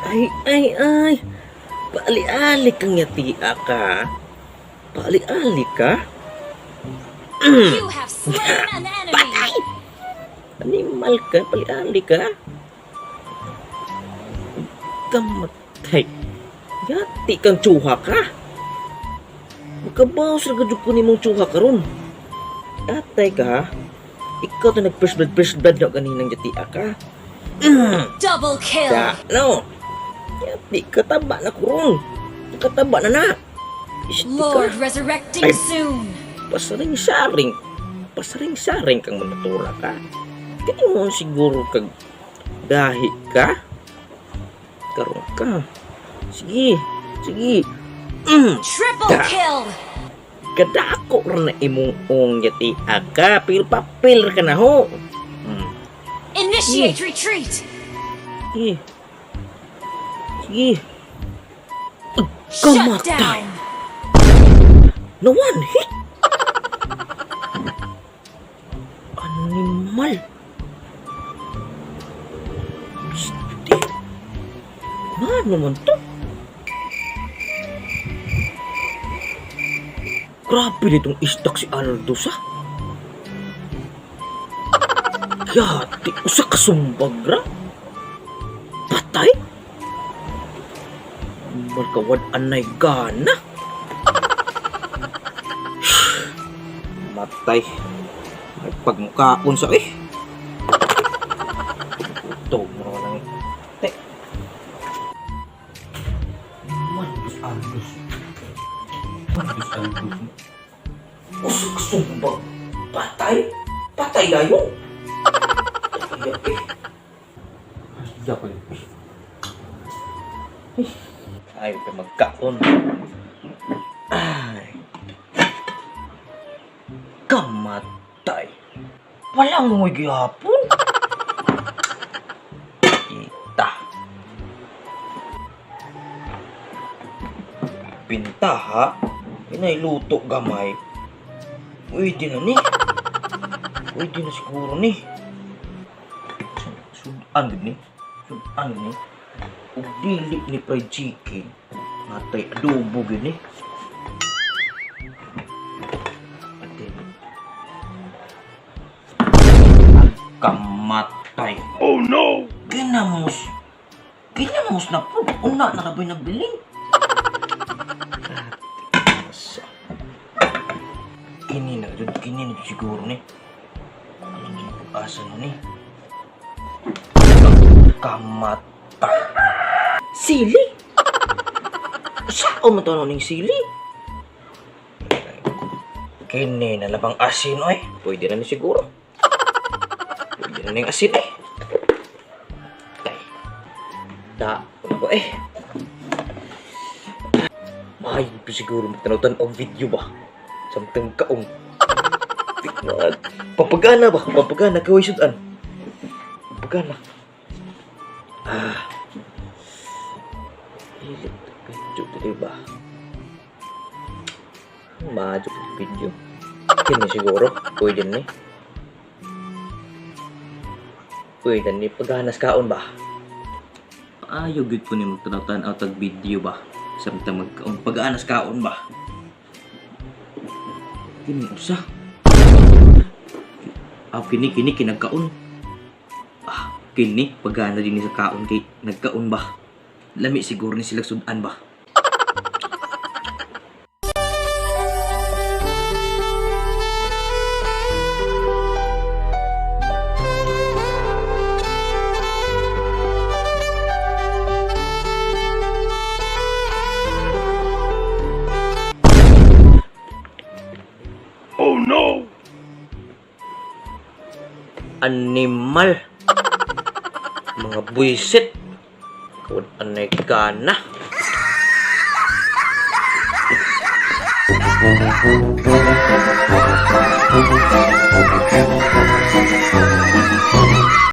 Ay, ay, ay. Paali-ali kang yatia ka. Paali-ali ka? You have slain an enemy. Patay! Animal ka, pali-ali ka. Kamatay. Yati kang tsuha ka. Makabawas ra gud ko nimong tsuha karon. Atay ka, ha? Ikaw to nag first blood na kaninang yatia ka. Double kill. Sa, no. Yati ka, taba na kuron. Kataba na na. Isti ka. Lord resurrecting Ay. Soon. Pasaring-saring. Pasaring-saring kang manatura ka. Kaya mo siguro kag dahi ka. Karon ka. Sige, sige. Triple Da. kill. Kadako ra na imong ong yati ka. Pil papel ra ka na ho. Initiate retreat. Sige. Sige. Shut Kamatay. down. No one hit. Animal. Este. Ano man to? Grabe nitong istak si Aldo sa. Yati, usa ka sumbag ra. Patay? Malkawad anay gana. Matay. May pagmukaon sa eh. Ito, mo lang eh. Te. Mandos aldos. Mandos aldos. Usok sumbag. Patay? Patay na yun? Ay, eh. Ay, ko yun. Eh. Ayaw pa magkaon. Ay. Kamatay. Walang mo gihapon. Kita. Pinta ha? Inay luto gamay. Pwede na ni. Pwede na siguro ni. Sudan gud ni. Sudan ni. Ug dili ni fried chicken. Natay adobo gud ni. Ate. Kamatay. Oh no! Ginamos. Ginamos na po. Una na rabay nagbiling. Asa. Kini na jud, kini na jud siguro ni. Ano na pag-asa na ni? Kamatay. Sili? Saan mo to ning sili? Kini na labang asin oy. Pwede na ni siguro. Pwede na ning asin eh. Tay. Da, ano ko eh. May pa siguro magtanaw-tanaw og video ba? Samtang kaong. Tignan. Papagana ba? Papagana kaway sudan. Papagana. Ah. Hilit video dili ba? Majo video. Kini siguro. Pwede ni. Pwede ni paghanas kaon ba? Maayo gyud ko ni magtanaw-tanaw tag video ba? Samtang magkaon pagaanas kaon ba? Kini usa. Ah, kini kini kinagkaon. Ah, kini pagana din ni sa kaon kay nagkaon ba? Lami siguro ni sila sudan ba? Oh no! Animal. Mga buisit. Kung anay gana.